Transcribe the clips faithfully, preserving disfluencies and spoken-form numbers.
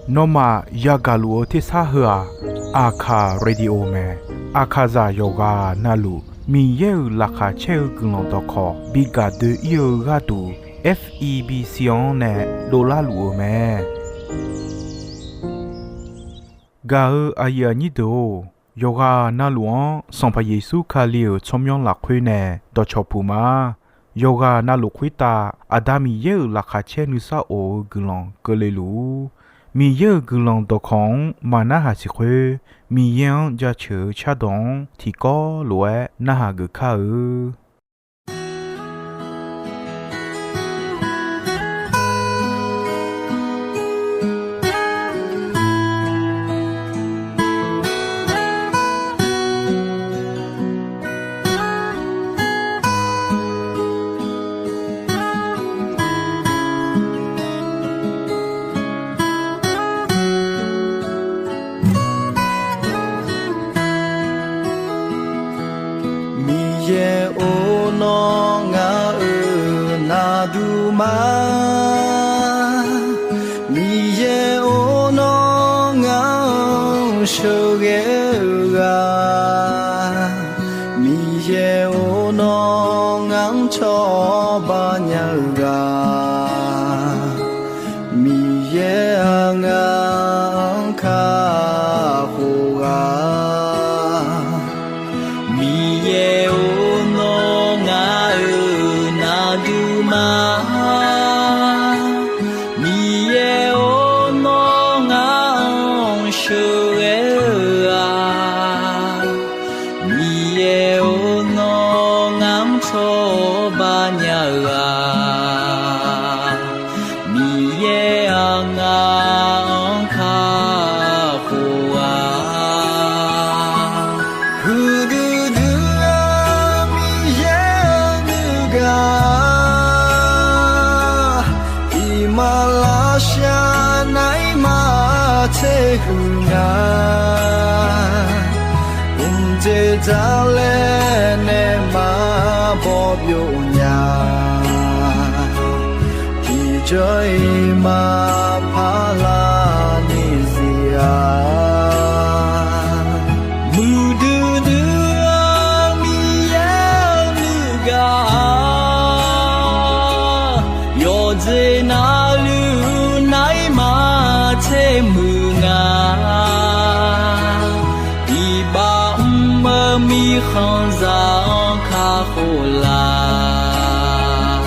Nawmaf yagaq luf-eu tersar heu-aq, Aqkaq Radio mae. Aqkaqzaq yawqghaq navluf Miqyaer-euq laqkhaq caer-eu guiqlanq dawqkawq bi gaq doe-ir-eu gharduq, F E B C-anr nae dovlar luf-eu mae. Gaq-eu aqyuif aqnyir deuq-or, yawqghaq navluf-anr Sanqpaq Yeqsur Kali-euq tsawrmyanr lafkhoer nae dawqcawq puq ma. Yawqghaq navluf khoertav Aqda Miqyaer-euq laqkhaq caer nuisar of-eu guiqlanq keuvle luf-ur. Miqyaer-euq guiqlanq dawqkawq-anr maqnarhaq siq khoer, Miqyaer-anr jaceuq-eu cardawq-anr tiqkawv lof-aer narhaq geuf kar-eu. Miqyaer-or, nawr ngaq-euq navduq ma. Miqyaer-or, nawr ngaq-anr sheuqghae-eu ghaq. Miqyaer-or, nawr ngaq-anr cawba nya-eu ghaq. Miqyaer-aq, ngaq-anr kakhof ghaq. Miqyaer-or, nawr ngaq-euq navduq ma. Miqyaer-or, nawr ngaq-anr sheuqghae-eu ghaq. Miqyaer-or, nawr ngaq-anr cawba nya-eu ghaq. Miqyaer-aq, ngaq-anr kakhof ghaq. Huiqdui dui-eu Miqyaer-eu nuigaq, iqmalavshav naeq-aer maqtser huiq nga. Mqdzer dzar laer nae maqbaw byov nya. Tiqjawr-iq maqpar lar ni zir-a. Muiqdui dui-eu Miqyaer-eu nuigaq, yawqjeq navluf naeq-aer maqtser muiq nga. Iqbax mr-eu mirkhanqzaq-anr kakhof laf.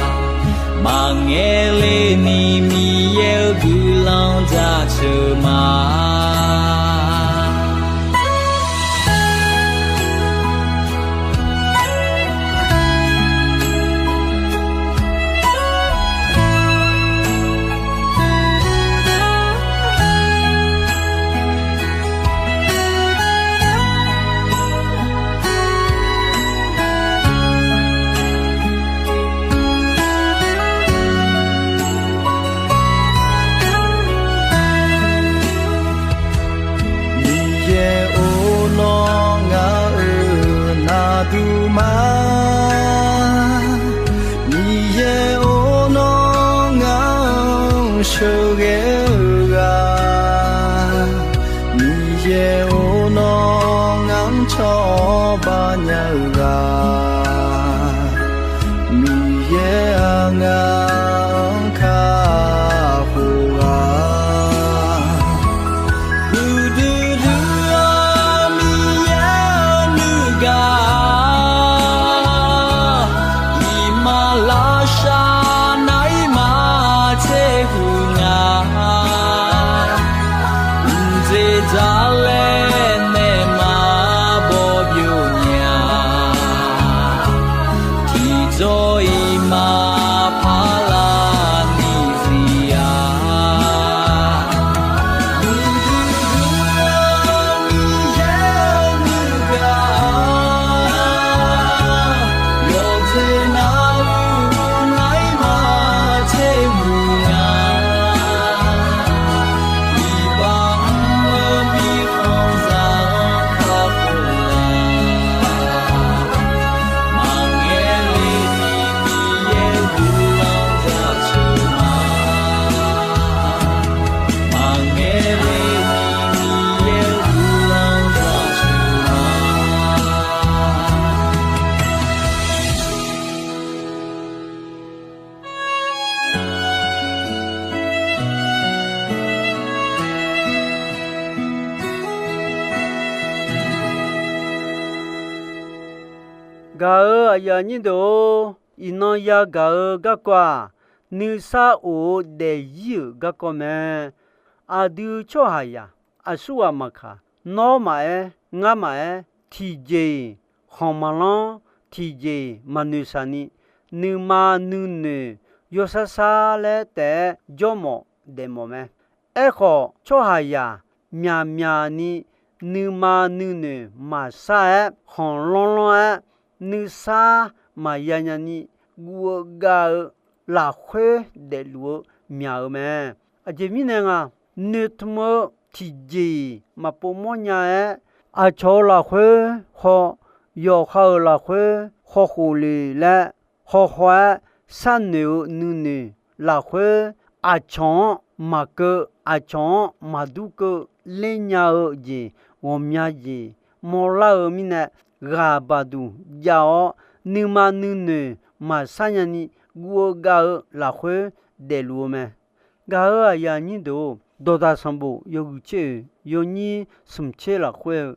Maqngaeq le ni Miqyaer-eu guiqlanq jaceuq ma. Miqyaer-or, nawr ngaq-euq navduq ma. Miqyaer-or, nawr ngaq-anr sheuqghae-eu ghaq. Miqyaer-or, nawr ngaq-anr cawba nya-eu ghaq. Miqyaer-aq, ngaq-anr kakhof ghaq. Huiqdui dui-eu Miqyaer-eu nuigaq, iqmalavshav naeq-aer maqtser huiq nga. Mqdzer dzar laer nae maqbaw byov nya. Gaq-euq aqyuif aqnyir deuq-or, iqnan yagaq-eu garkawv-aq, nuisar of-eu daefzir-euq garkawv mae. Aqdui tsawrhaqzaq aqsurghaq maqkaq, nawr maqaer, ngar maqaer, tiqjeq-iq khanq maqlanr, tiqjeq-iq maqnoeqshaq ni, nuima nuinoeq yawsar sar laer taef-aer jawrmawf daefmawf mae. Aerkhawf, tsawrhaqzaq myaqmyaq ni nuima nuinoeq maqsar-aer, khanqlanr lanr-aer, nuisar maqya nya ni, guv-eu gav-eu lafkhoer daefluf-eu myaq-eu mae. Aqjeq mirnae nga, noeqtmq-eu tiqjeq-iq maqpov mawrnya-aer, aqcawq-euq lafkhoer khaw, yawqha-euq lafkhoer khawkhof le laer, khawkhaw-aer sharnoeq-eu nuinoeq lafkhoer, aqcawq-anr maqkeuv, aqcawq-anr maqdur keuv ler nya-eu jeq, ghawqmya jeq mawrlar-eu mirnae, ghaq baqduq jav-awr, nuima nuinoeq maqsar nya ni, guv-eu gav-eu lafkhoer daefluf-eu mae. Gaq-euq aqyuif aqnyir deuq-or, Dawqdaq sanqbof yawhuiq tser-oeq yawnyir smq tser lafkhoer-eu,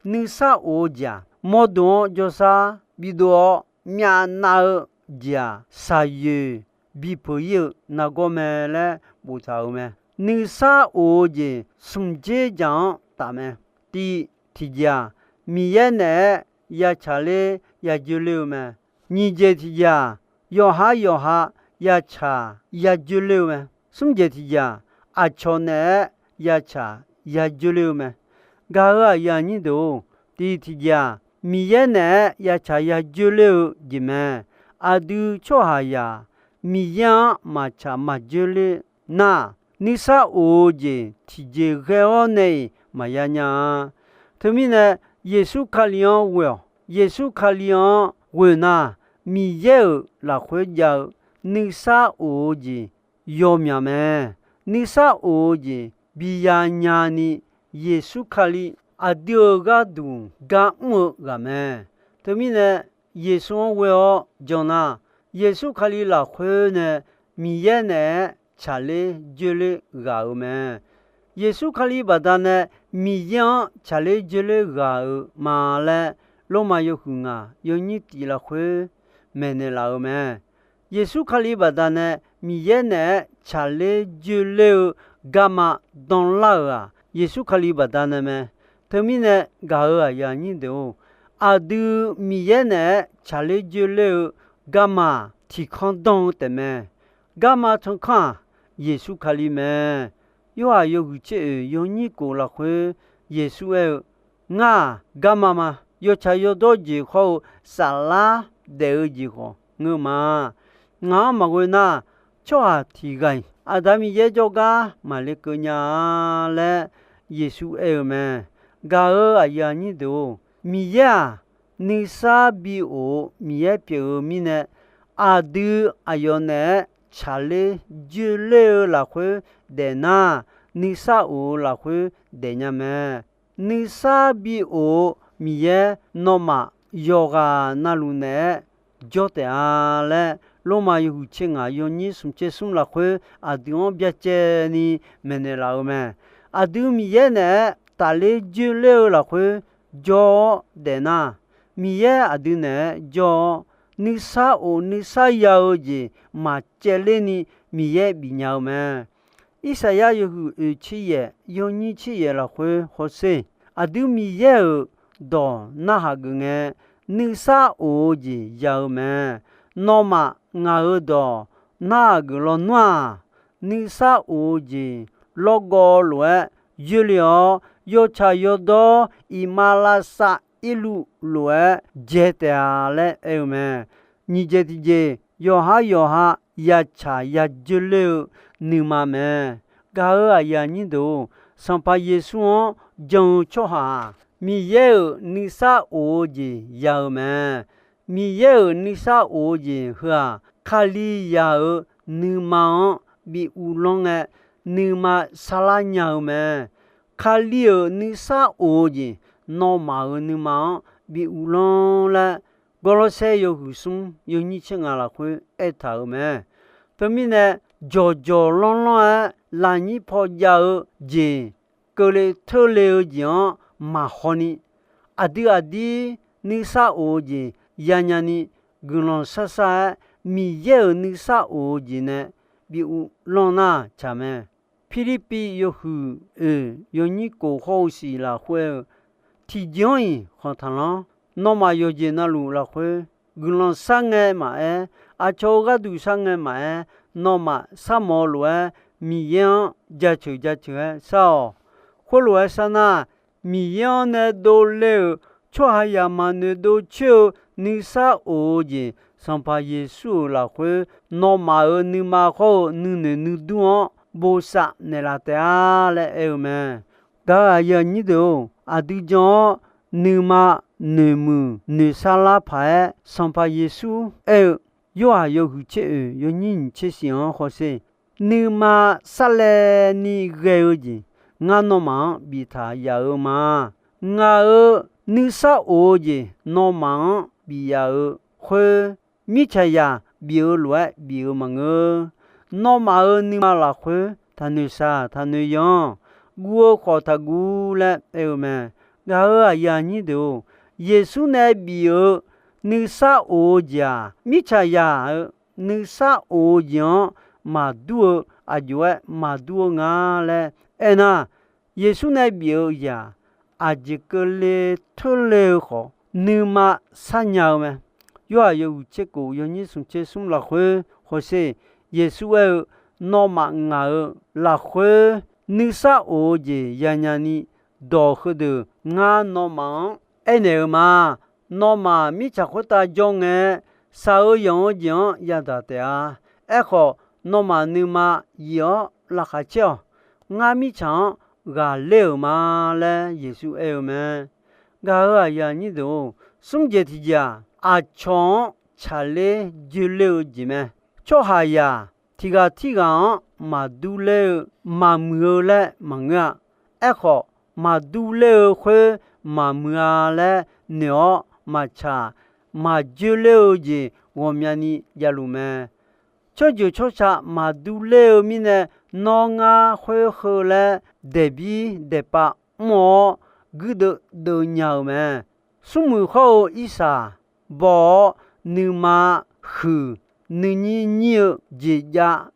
nuisar of-eu jeq-aq, mawrdo-anr jawrsar bidov-awr, myavnav-eu jeq-aq, shaqyoeq bipeuq ir-eu nargawr mae laer boftaq-euq mae. Nuisar of-eu jeq smq dzer jaq-anr taf mae. Tiv, tiqjeq-aq, Miqyaer naeq-aer ya tsaqler ya dzoerler-eu mae. Nyiq jeq tiqjeq-aq, yawqhar yawqha ya tsaq ya dzoerler-eu mae. Smr jeq tiqjeq-aq, aqcawq naeq-aer ya tsaq ya dzoerler-eu mae. Gaq-euq aqyuif aqnyir deuq-or, tiv tiqjeq-aq, Miqyaer naeq-aer ya tsaq ya dzoerler-eu jeq mae. Aqdui tsawrhaqzaq Miqyaer-anr maqtsaq maqdzoerler nar, nuisar of-eu jeq tiqjeq ghae-awr nae-iq maqya nya-a. Teumirnae, Yeqsur Kali-anr ghoe-awq. Yeqsur Kali-anr ghoe nar, Miqyaer-euq lafkhoer jav-eu nuisar of-eu jeq yawmyaq mae. Nuisar of-eu jeq biya nyani, Yeqsur Kali aqdui-euq gharduq gar mr-eu ghaq mae. Teumirnae, Yeqsur-anr ghoe-awr jan nar, Yeqsur Kali lafkhoer nae Miqyaer naeq-aer tsaqler dzoerler ghaq-euq mae. Yeqsur Kali baqdanae Miqyaer-anr tsaqler dzoerler ghaq-euq ma laer, Lormav yawhuiq ngaq yawnyir tif lafkhoer maeqnaeq laf-euq mae. Yeqsur Kali baqdanae Miqyaer naeq-aer tsaqler dzoerler-eu garma danlar-euq-aq, Yeqsur Kali baqdanae mae. Teumirnae gaq-euq aqyuif aqnyir deuq-or, aqdui Miqyaer naeq-aer tsaqler dzoerler-eu garma-aq, tiqkanr danr-eu taefmae. Garma tsanr kanr-aq, Yeqsur Kali mae. Yorhaq yawhuiq tser oeq yawnyir kof lafkhoer Yeqsur aer-eu, Ngar-aq garma ma. Yawtsaq yawdawr jeq hawr-eu saflar daef-eu jeq khawf ngeur ma. Ngaq-anr maqghoe nar, tsawrhaq tiq ghaq-iq Aqda Miqyaer jawrgar maqle keuv nya-a laer Yeqsur aer-eu mae. Gaq-euq aqyuif aqnyir deuq-or, Miqyaer-aq, nuisar bi of-eu Miqyaer pyeuf-eu mirnae, aqdui aqyawf naeq-aer tsaqler dzoerler-eu lafkhoer daef nar, nuisar of-eu lafkhoer daefnya mae. Nuisar bi of-eu Miqyaer nawmaf yawqghaq navluf naeq-aer jawr taef-a laer, Lormav yawhuiq tser ngaq yawnyir smq tser smr lafkhoer aqdui-anr byacaevni maeqnaeq laf-eu mae. Aqdui Miqyaer naeq-aer tafler dzoerler-eu lafkhoer jawr-awr daef nar, Miqyaer aqdui naeq-aer jawr-awr, nuisar of nuisar ya-eu jeq maqcaevler ni Miqyaer bifnya-eu mae. Irsaqyar yawhuiq oeq tser yaef yawnyir tser yaef lafkhoer hawsher, aqdui Miqyaer-euq dawq narhaq geuf ngae, nuisar of-eu jeq ya-eu mae. Nawmaf ngaq-euq dawq narhaq geuf lawnmr-aq, nuisar of-eu jeq lawrgawv lof-aer yoerle-awr, yawtsaq yawdawr iqmalavshav irluv lof-aer dzae taef-a laer aer-eu mae. Nyiq jeq tiqjeq, yawqhar yawqha ya tsaq ya dzoerler-eu nuima mae. Gaq-euq aqyuif aqnyir deuq-or, Sanqpaq Yeqsur-anr jan-eu tsawrhaq-aq, Miqyaer-euq nuisar of-eu jeq ya-eu mae. Miqyaer-euq nuisar of-eu jeq heu-aq, Kalizaq-euq nuima-anr bi uvlanr ngae, nuima sarlar nya-eu mae. Kali-euq nuisar of-eu jeq, nawmaf-euq nuima-anr bi uvlanr laer, Gawrlawrsaer yawhuiq smr yawnyir tser ngaq lafkhoer aertaq-euq mae. Teumirnae, jawqjawq lanrlanr-aer lafnyir paw jav-eu jeq, keuvle teurle-eu jeq-anr maqhaw ni, aqdui aqdir nuisar of-eu jeq yanya ni guiqlanq shar shar-aer Miqyaer-euq nuisar of-eu jeq nae bi uvlanr nar tsaq mae. Pirlirpiv yawhuiq oeq yawnyir kof hawr-eu siq lafkhoer-eu, tiqjeq-anr-iq khanq taqlanr. Nawmaf yawqjeq navluf lafkhoer guiqlanq shar ngae maqaer, aqcawq-eu gharduq shar ngae maqaer, nawmaf sharmawf-eu lof-aer Miqyaer-anr jaceuq jaceuq-aer shar-awq. Khoerlof-aer shar nar, Miqyaer-anr nae dovle-euq tsawrhaqzaq maqnoeq dov coer-eu nuisar of-eu jeq, Sanqpaq Yeqsur-euq lafkhoer nawmaf-euq nuima hawr-eu nuinoeq nuidur-anr bosav naeqlaf taef-a laer aer-eu mae. Gaq-euq aqyuif aqnyir deuq-or, aqdui jan-awr nuima noeqmuiq noeqsar lar paq-aer Sanqpaq Yeqsur aer-eu, Yorhaq yawhuiq tser oeq yawnyir nyiq tser siq-anr hawsher, nuima sarlaevni ghae-eu jeq ngar nawmaf-anr biftaq yaf-eu ma. Ngaq-euq nuisar of-eu jeq nawmaf-anr bif yaf-eu khoer, mirtsaqzaq bif-eu lof-aer bif-eu maqngeur. Nawmaf-euq nuima lafkhoer taqnoeq shaq taqnoeq yanr, guv-eu khawf taqguv laer aer-eu mae. Gaq-euq aqyuif aqnyir deuq-or, Yeqsur nae bif-eu nuisar of-eu jeq-aq, mirtsaqzaq-euq nuisar of-eu jeq-anr maqdur-eu, aqjox-aer maqdur-eu nga laer aernar, Yeqsur nae bif-eu jeq-aq, aqjeq keuvle teurle-eu khawf nuima sharnya-eu mae. Yorhaq yawhuiq tser kof yawnyir smq tser smr lafkhoer hawsher, Yeqsur aer-eu, Nawmaf ngaq-euq lafkhoer nuisar of-eu jeq yanya ni dawq heudeuq ngar nawmaf-anr aernaeq-eu ma. Nawmaf mirtsaq khoertav jawr ngae, shaq-eu yanq-eu jeq-anr yadaq taef-a. Aerkhawf, nawmaf nuima yif-awr laqkhaq caer-awq. Ngar mirtsaq-anr ghaqler-euq ma laer Yeqsur aer-eu mae. Gaq-euq aqyuif aqnyir deuq-or, smr jeq tiq jeq-aq, aqcawq-anr tsaqler joeler-eu jeq mae. Tsawrhaqzaq tiq ghaq tirghaq-anr maqdur ler-eu maqmuiq-eu laer maqngeur-a. Aerkhawf, maqdur ler-eu khoer maqmuiq-a laer noeq-awr maqtsaq maqjoe ler-eu jeq ghawqmyani javluf mae. Tsawrjeuq tsawrca maqdur ler-eu mirnae, nawr ngar khoer heu laer daeqbir daeqpav mr-awr guirdeuv deuv nya-eu mae. Smrmuiq hawr-eu irsaq baw-awr, nuima huiq, nuinyir nyir-eu jeq jav,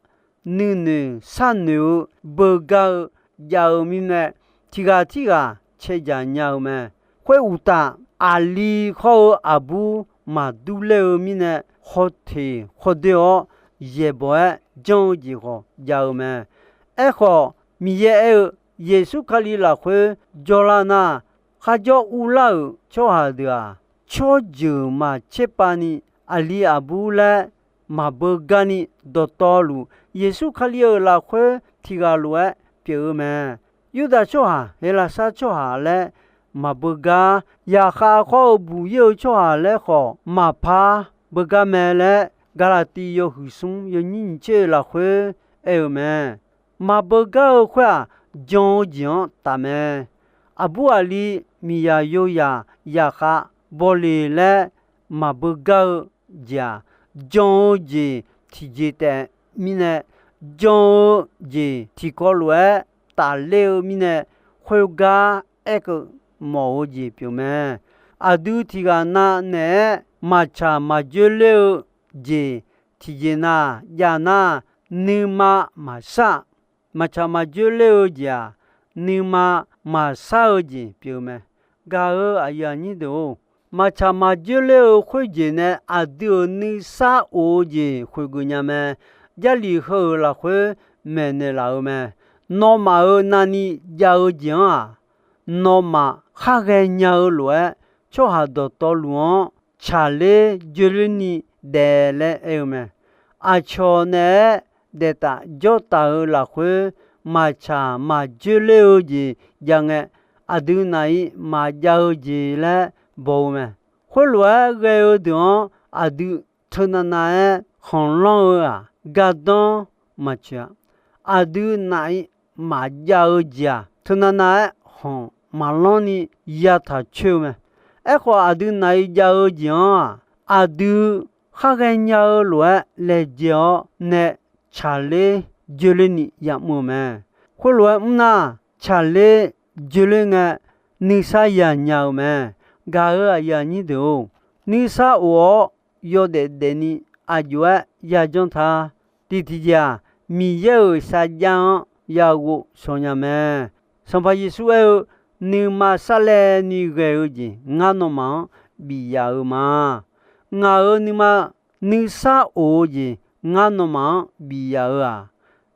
nuinoeq sharnoeq-eu beugar-eu jav-eu mirnae, tiq ghaq tirghaq cae dzaq nya-eu mae. Khoeruqtaf, aqli hawr-eu aqbur maqdur ler-eu mirnae, hawteq hawdoer-awr yaeqbawq-aer janr-eu jeq khawf jav-eu mae. Aerkhawf, Miqyaer aer-eu, Yeqsur Kali lafkhoer jawrlar nar, kharjawr urlar-euq tsawrhaq deuq-aq, tsawrjeuq maqtserpav ni aqli aqbur laer maqbeugar ni dawqtawvluf, Yeqsur Kali-euq lafkhoer tiq ghaq lof-aer pyeuf-eu mae. Yurdav tsawrhaq, Heqlaqsar tsawrhaq laer maqbeugar, yaqkhav khawr-eu buq ir-eu tsawrhaq laer khawf maqpar beugar mae laer, Gaqlaqtiv yawhuiq smr yawnyir nyiq tser lafkhoer aer-eu mae. Maqbeugar-eu khoer-aq, jan-eu jeq-anr taf mae. Aqbur aqli, miqzaq yozaq, yaqkhav, bawleq laer maqbeugar-eu jeq-aq, jan-eu jeq tiqjeq taef mirnae, jan-eu jeq tiqkawv lof-aer tafler-eu mirnae, khoergar aerkeuv mawf-eu jeq pyeuf mae. Aqdui tiq ghaq nav naeq-aer maqtsaq maqjoe ler-eu jeq tiqjeq nav jav nar, nuima maqshar. Maqtsaq maqjoe ler-eu jeq-aq, nuima maqshar-eu jeq pyeuf-eu mae. Gaq-euq aqyuif aqnyir deuq-or, maqtsaq maqjoe ler-eu khoerjeq nae aqdui-euq nuisar of-eu jeq khoeqgeuf nya mae. Jarlif heu-euq lafkhoer maeqnaeq laf-eu mae. Nawmaf-euq navni jav-eu jeq-anr-aq, nawmaf khar ghaenya-eu lof-aer, tsawrhaq dawqtawvluf-anr tsaqler joeler ni daef laer aer-eu mae. Aqcawq naeq-aer daeftaf jawrtaf-eu lafkhoer, maqtsaq maqjoe ler-eu jeq jav ngae, aqdui naf-ir maqjav-eu jeq laer baw-eu mae. Khoerlof-aer ghae-eu deuq-anr aqdui teunav nav-aer khanqlanr-eu-aq, gardanr maqtsoeq-a. Aqdui naf-ir maqjav-eu jeq-aq, teunav nav-aer khanq maqlanr ni yataq coer-eu mae. Aerkhawf, aqdui naf-ir jav-eu jeq-anr-aq, aqdui khar ghaenya-eu lof-aer laejae-awr nae tsaqler joeler ni yamr-eu mae. Khoerlof-aer mr nar, tsaqler joeler ngae, nuisar yaq nya-eu mae. Gaq-euq aqyuif aqnyir deuq-or, nuisar of-awr yawdaef daefni aqjox-aer yajanr ta. Tiq tiqjeq-aq, Miqyaer-euq sarjax-anr yaghov shaw nya mae. Sanqpaq Yeqsur aer-eu, nuima sarlaevni ghae-eu jeq ngar nawmaf-anr bif yaf-eu ma. Ngaq-euq nuima nuisar of-eu jeq ngar nawmaf-anr bif yaf-eu-aq,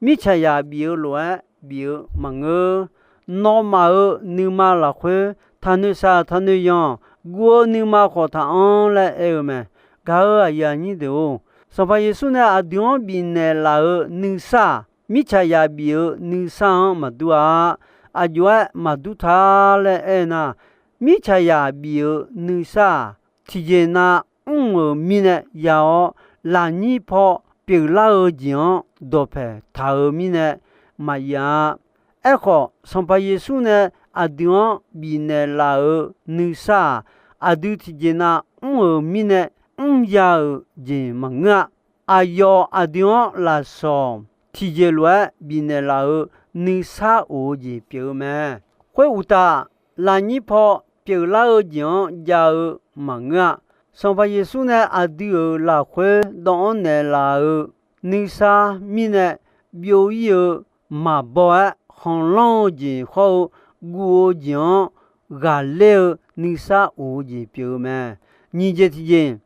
mirtsaqzaq bif-eu lof-aer bif-eu maqngeur. Nawmaf-euq nuima lafkhoer taqnoeq saq taqnoeq yanq guv-eu nuima khawf taqanr laer aer-eu mae. Gaq-euq aqyuif aqnyir deuq-or, Sanqpaq Yeqsur nae aqdui-anr bifnaeq laf-euq nuisar-aq, mirtsaqzaq bif-eu nuisar-anr maqdur-a. Aqjox-aer maqdur ta laer aer nar, mirtsaqzaq bif-eu nuisar-aq, tiqjeq nav mr-euq mirnae ya-awr, lafnyir paw pyeuflar-eu jeq-anr dawqpaeq taq-euq mirnae maqya-a. Aerkhawf, Sanqpaq Yeqsur nae aqdui-anr bifnaeq laf-euq nuisar-aq, aqdui tiqjeq nav mr-euq mirnae mrya-euq jeq maqngeur-a. Aqyawf aqdui-anr lafsawq tiqjeq lof-aer bifnaeq laf-euq nuisar of-eu jeq pyeuf-eu mae. Khoeruqtaf, lafnyir paw pyeuflar-eu jeq-anr jav-eu maqngeur-a. Sanqpaq Yeqsur nae aqdui-euq lafkhoer dawv-anr naeqlaf-eu nuisar mirnae byov-ir-eu maqbaw-aer khanqlanr-eu jeq hawr-eu guv-eu jeq-anr ghaqler-eu nuisar of-eu jeq pyeuf-eu mae. Nyiq jeq tiqjeq,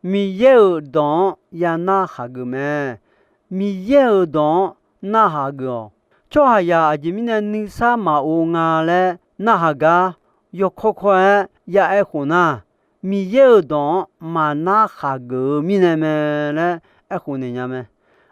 Miqyaer-euq dawq-anr ya narhaq geuf mae. Miqyaer-euq dawq-anr narhaq geuf-awq. Tsawrhaqzaq aqjeq mirnae nuisar maqov nga laer narhaq gar yawkawr kawr-aer ya aerkhof nar, Miqyaer-euq dawq-anr maqnar khaq geuf-eu mirnae mae laer aerkhof naeq nya mae.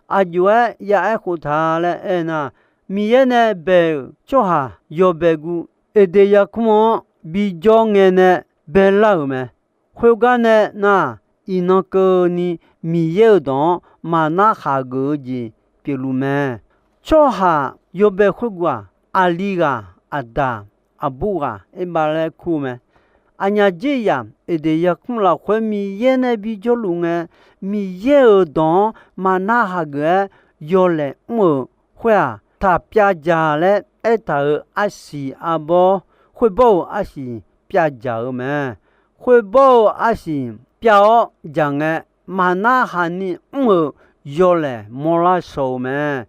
Aqjox-aer ya aerkhof ta laer aernar, Miqyaer nae bae-euq tsawrhaq yawbae guv Eqdeq yarkmr-anr bijawr ngae nae baelar-euq mae. Khoergar nae nar, iqnan keuvni Miqyaer-euq dawq-anr maqnar khaq geuf-eu jeq pyeufluf mae. Tsawrhaq yawbae khoerguv-aq, aqli ghaq aqdaq aqbur ghaq Erbav laer kur-eu mae. Aqnyaf dzer yaf Eqdeq yarkmr lafkhoer Miqyaer nae bijawrluf ngae, Miqyaer-euq dawq-anr maqnar hageuf-aer yawlaeq mr-euq khoer-aq, taq pyavdzaq laer aertaq-euq arsiq arbawr, khoerbawr-euq arsiq pyavdzaq-eu mae. Khoerbawr-eu arsiq pyav-awr dzaq ngae, maqnar haqni mr-euq yawlaeq mawrlar shaw-eu mae.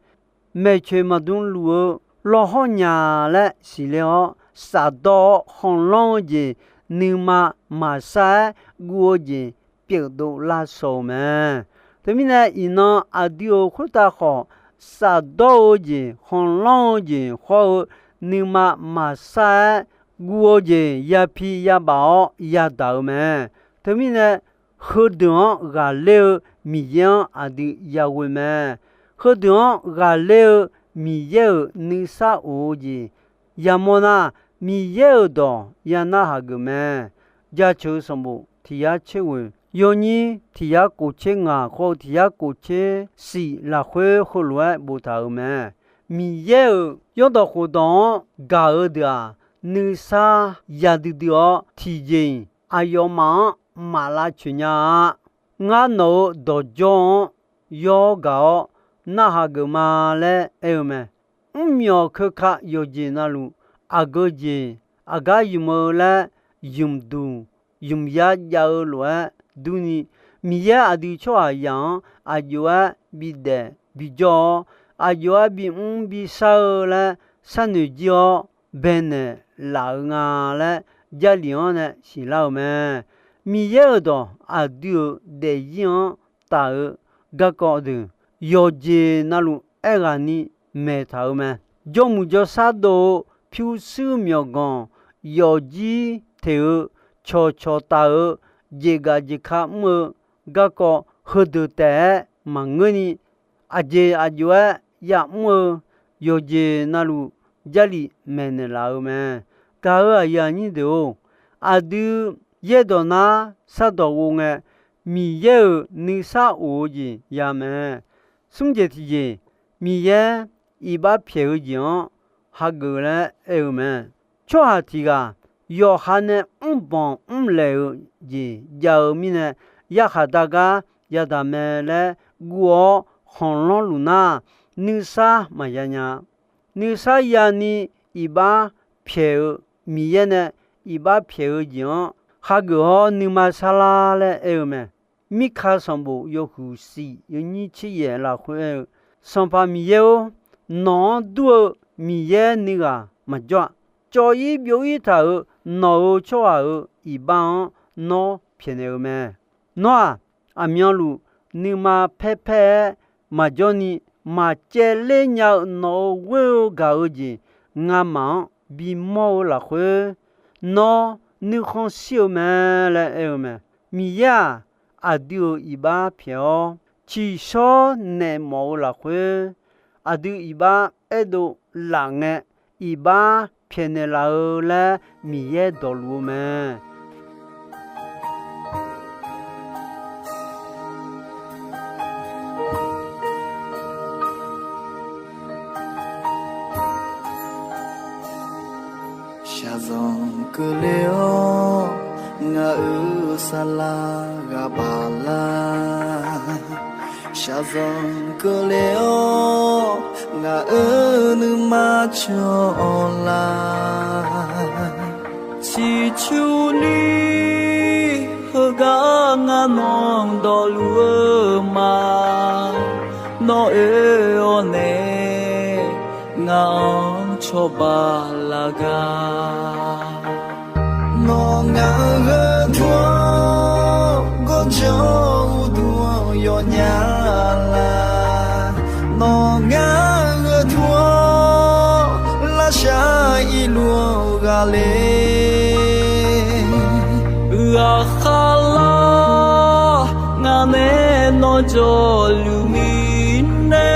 Maeqtsoeq maqdmluf-eu lawhawr nya laer siqler-awr, shafdawr-awr khanqlanr-eu jeq, nuima maqsar-aer guv-eu jeq pyeufdov lar shaw-eu mae. Teumirnae iqnan aqdui-euq khoertav khawf, shafdawr-eu jeq, khanqlanr-eu jeq hawr-eu nuima maqsar-aer guv-eu jeq yapi yabaf-awr yadaq-eu mae. Teumirnae heudeuq-anr ghaqler-eu Miqyaer-anr aqdui yaghoe mae. Heudeuq-anr ghaqler-eu Miqyaer-euq nuisar of-eu jeq yamawr nar, Miqyaer-euq dawq ya narhaq geuf mae. Jaceuq-eu sanqbof tiq yar tser ghoeq yawnyir tiq yar kof tser ngaq khawr-eu tiq yar kof tser shif lafkhoer heulof-aer boftaq-euq mae. Miqyaer-euq yawrdawq khofdawq-anr gaq-eu deuq-aq, nuisar ya duidui-awr tiqjeq-iq aqyawfmaf-anr maqlavtsoeq nya-a. Ngar nawq-euq dawqjawr-anr yawr gaq-awr narhaq geuf ma laer aer-eu mae. Mrmyawq keuka yawqjeq navluf aqgeu jeq aqgar ymq-eu laer ymqduq ymqyar jav-eu lof-aer durni, Miqyaer aqdui tsawrhaqzaq-anr aqjox-aer bidaef bijawr-awr, aqjox-aer bimr bishar-eu laer sharnoeq jir-awr baenaeq laf-eu nga laer Jarlif-anr nae siqlar-euq mae. Miqyaer-euq dawq aqdui-euq daefzir-anr taf-eu garkawv deuq yawqjeq navluf aerghaqni maeqtaq-eu mae. Jawrmuiq jawrshar dov-eu pyurshuir myawqganq yawfjir teq-eu cawqcawq taf-eu jeqgaq jeqka mr-eu garkawv heudeuq taef-aer maqngeurni, aqjeq aqjox-aer yamr-eu yawqjeq navluf Jarlif maeqnaeq laf-eu mae. Gaq-euq aqyuif aqnyir deuq-or, aqdui yaerdawq nar shardawq ghov ngae, Miqyaer-euq nuisar of-eu jeq ya mae. Smr jeq tiqjeq, Miqyaer iqbax pyaeq-eu jeq-anr hageuf laer aer-eu mae. Tsawrhaq tiq ghaq yawqha nae mrbanq mrlaeq-eu jeq jav-eu mirnae, yarkhaq dar gar yadaq mae laer guv-awr khanqlanr luf nar, nuisar maqya nya. Nuisar yani iqbax pyaeq-eu, Miqyaer nae iqbax pyaeq-eu jeq-anr khageuf-awr nuima sarlar laer aer-eu mae. Mirka sanqbof yawhuiq shif yawnyir tser yaef lafkhoer aer-eu, Sanqpaq Miqyaer-or, nawq-anr dur-eu Miqyaer nuighaq maqjawr-a. Cawv-ir byov-ir taq-euq nawq-euq tsawrhaq-euq iqbax-anr nawr pyaeqnaeq-eu mae. Nawr-aq, aqmyanluf nuima paerpaer-aer maqjawr ni maqcaevler nya-eu nawq-euq ghoer-eu gaq-eu jeq ngamaf-anr bimawr-eu lafkhoer, nawr nuikhanr shir-eu mae laer aer-eu mae. Miqyaer-aq, aqdui-euq iqbax pyaeq-awr, tsiqshawr naeq mawf-eu lafkhoer, aqdui iqbax aerdov laf ngae, iqbax pyaeqnaeq laf-eu laer Miqyaer dawqluf-eu mae. Shaqzanq keuvle-awr ngaq-euq saflar ghaq baf lar. Shaqzanq keuvle-awr ngaq-euq nuima cawq lar. Ciqcurni heugar ngar nawq-anr dawqluf-eu ma. Nawr oe-awr nae ngaq-anr cawba laf gar. Nawr ngar-euq gharduq-anr gawrjanr uqduq-anr yawnya lar. Nawr ngar-euq gharduq-anr lavshar irluf-anr ghaqler. Ghaqkhav lar ngar nae nawr jawrluf mirnae,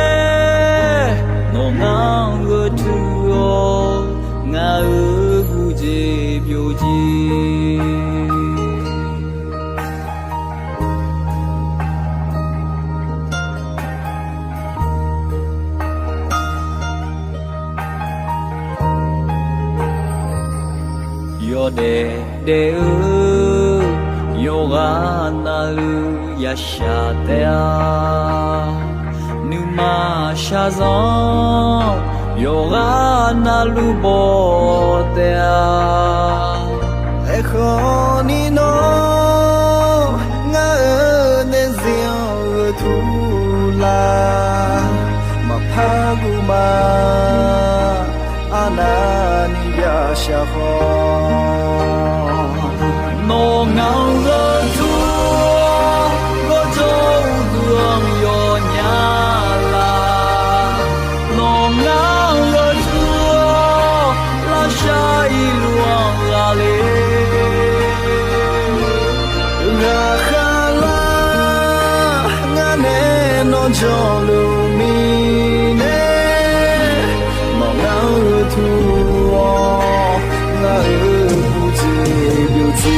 nawr ngar-euq gharduq-awr ngaq-euq guv jeq byov jeq. Yawdaef daef-eu yawqghaq navluf yashaq taef-a. Nuima shaqzanq yawqghaq navluf baw taef-a. Aerkhawf ni nawr ngar-euq daefzir-anr gheurtur lar. Maqpar guv ma, arnavni yashaq khawf. Nawr ngar-euq gharduq-anr gawrjanr uqduq-anr yawnya lar. Nawr ngar-euq gharduq-anr lavshar irluf-anr ghaqler. Ghaqkhav lar ngar nae nawr jawrluf mirnae, nawr ngar-euq gharduq-awr ngaq-euq guv jeq byov jeq.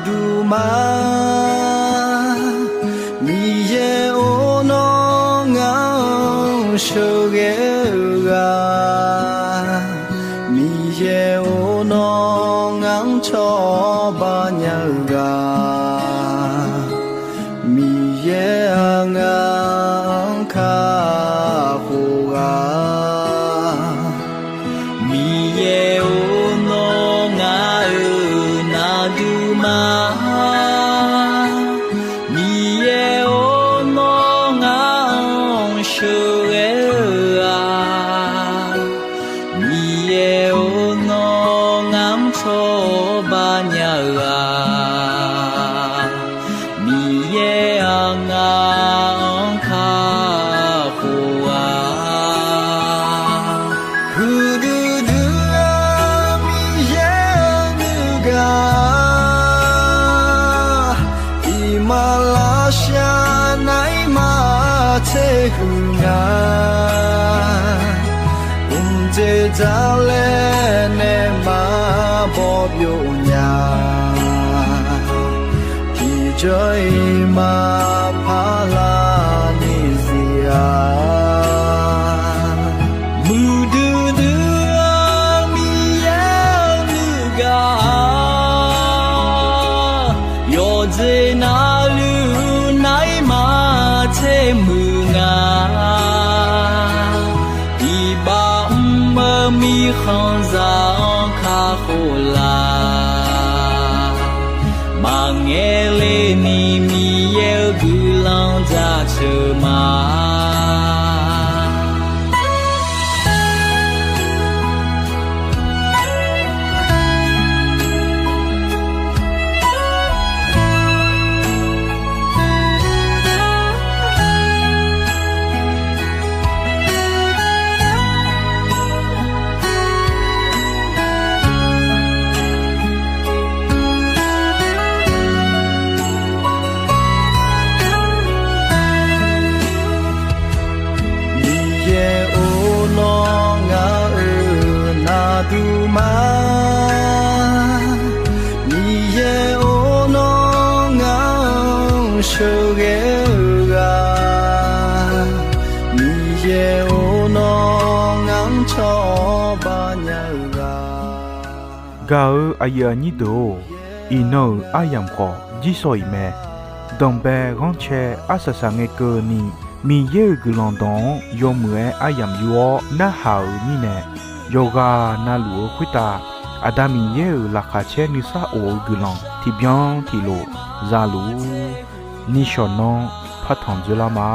Aqduimaf, Miqyaer-or, nawr ngar-anr sheuqghae-eu ghaq, Miqyaer-or, nawr ngar-anr cawba nya-eu ghaq, Miqyaer-aq, ngar-anr kakhof ghaq. Miqyaer-or, nawr ngar-euq naqduimaf, Miqyaer-or, nawr ngar-anr sheuqghae-eu ghaq, Miqyaer-or, nawr ngar-anr cawba nya-eu ghaq, Miqyaer-aq, ngar-anr kakhof ghaq. Huiqdui dui-eu Miqyaer-eu nuigaq, iqmalavshav naeq-aer maqtser huiq nga. Mqdzer dzar laer nae maqbaw byov nya. Tiqjawr-iq maqpar lar ni zir-a. Muiqdui dui-eu Miqyaer-eu nuigaq, yawqjeq navluf naeq-aer maqtser muiq nga. Iqbax mr-eu mirkhanqzaq-anr kakhof laf. Maqngaeq le ni Miqyaer-eu guiqlanq jaceuq ma. Miqyaer-or, nawr ngar-euq naqduimaf, Miqyaer-or, nawr ngar-anr sheuqghae-eu ghaq, Miqyaer-or, nawr ngar-anr cawba nya-eu ghaq. Gaq-eu aqyuif aqnyir deuq-or, iqnan-euq aryamq khawf jirsawq iq mae. Danqbae ghanrcae arsaq saq ngae keuvni, Miqyaer-euq guiqlanq dawq-anr yawmuiq-aer aryamq yur-awr narhaq-euq mirnae, yawqghaq navluf-eu khoertav Aqda Miqyaer-euq laqkhaq caer nuisar of-eu guiqlanq tiqbyan tiqlof zaluf-ur. Nishawq nanr partanq dzoerlar ma.